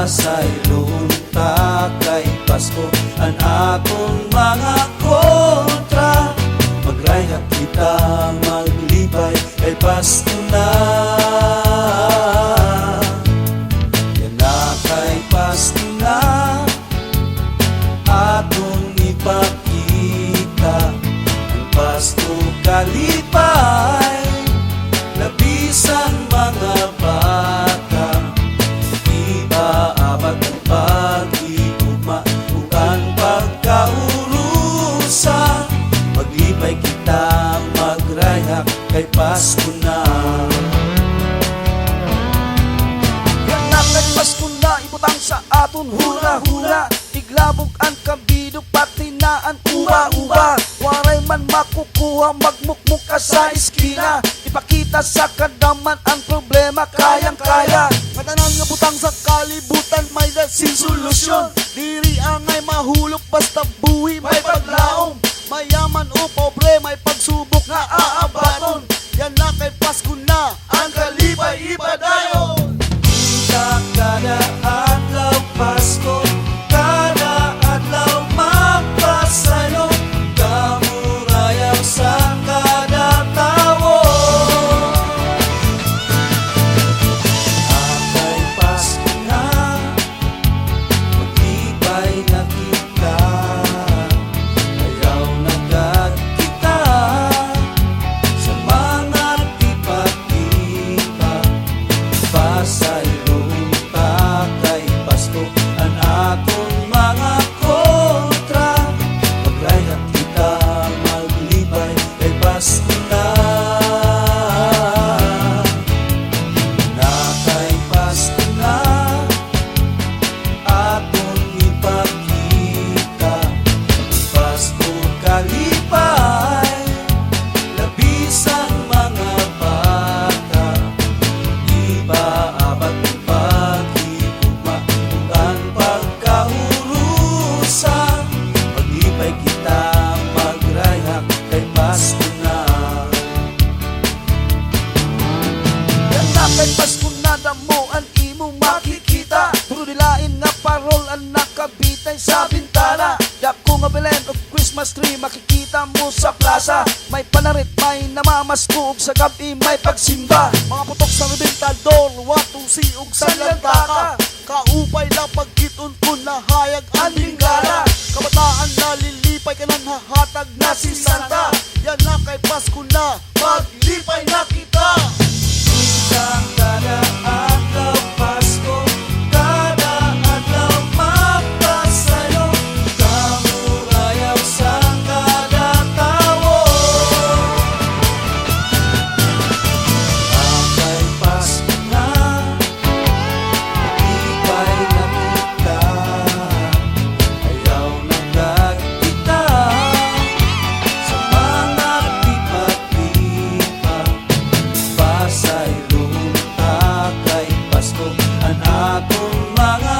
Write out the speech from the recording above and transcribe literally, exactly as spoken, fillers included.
Sayron ta kay Pasko an aton mga kontra. Magrayhak kita, maglipay kay Pasko na. Yana kay Pasko na, aton ipakita an Pasko kalipay, labi san mga bata. Ipaabat an paghigugma ug an pagkaurusa. Maglipay kita, magrayhak kay Pasko na. Yana kay Pasko na, ibutang sa aton hula-hula. Iglabog an kabidok, pati na an uba-uba. Waray man makukuha, magmukmok ka sa eskina. Ipakita sa kadam-an an problema, kayang-kaya. Ngatanan nga butang sa kalibutan, may-ada sin solusyon. Diri angay mahulop, basta buhi may paglaom. Mayaman o pobre, may pagsubok nga aabaton. Yana kay Pasko na, an kalipay ipadayon. Kita kada adlaw Pasko, kada adlaw magpasaylo, kamurayaw sa kada tawo. Yana kay Pasko na, maglipay na kita, ayaw na gad kita sa mga tipa-tipa. Pasayron ta kay Pasko an aton mga kontra. Magrayhak kita, maglipay kay Pasko na. Yana kay Pasko na, aton ipakita an Pasko kalipay, labi san mga bata. Ipaabat an paghigugma ug an pagkaurusa. Maglipay kita, magrayhak kay Pasko na. Yana kay Pasko na, damo an imo makikita. Puro dilain nga parol an nakabitay sa bintana. Dako nga Belen ug Christmas tree makikita mo sa plasa. May panarit, may namamasko, ug sa gab-i may pagsimba. Mga putok sa rebentador, watusi ug salyantaka. Kaupay la pagkit-on kon nahayag an bengala. Kabataan nalilipay kay nanghahatag na si Santa. Yana kay Pasko na, maglipay na kita. Kita kada adlaw Pasko, kada adlaw magpasaylo, kamurayaw sa kada tawo. Yana kay Pasko na, maglipay na kita, ayaw na gad kita sa mga tipa-tipa. Pasayron ta kay Pasko an aton mga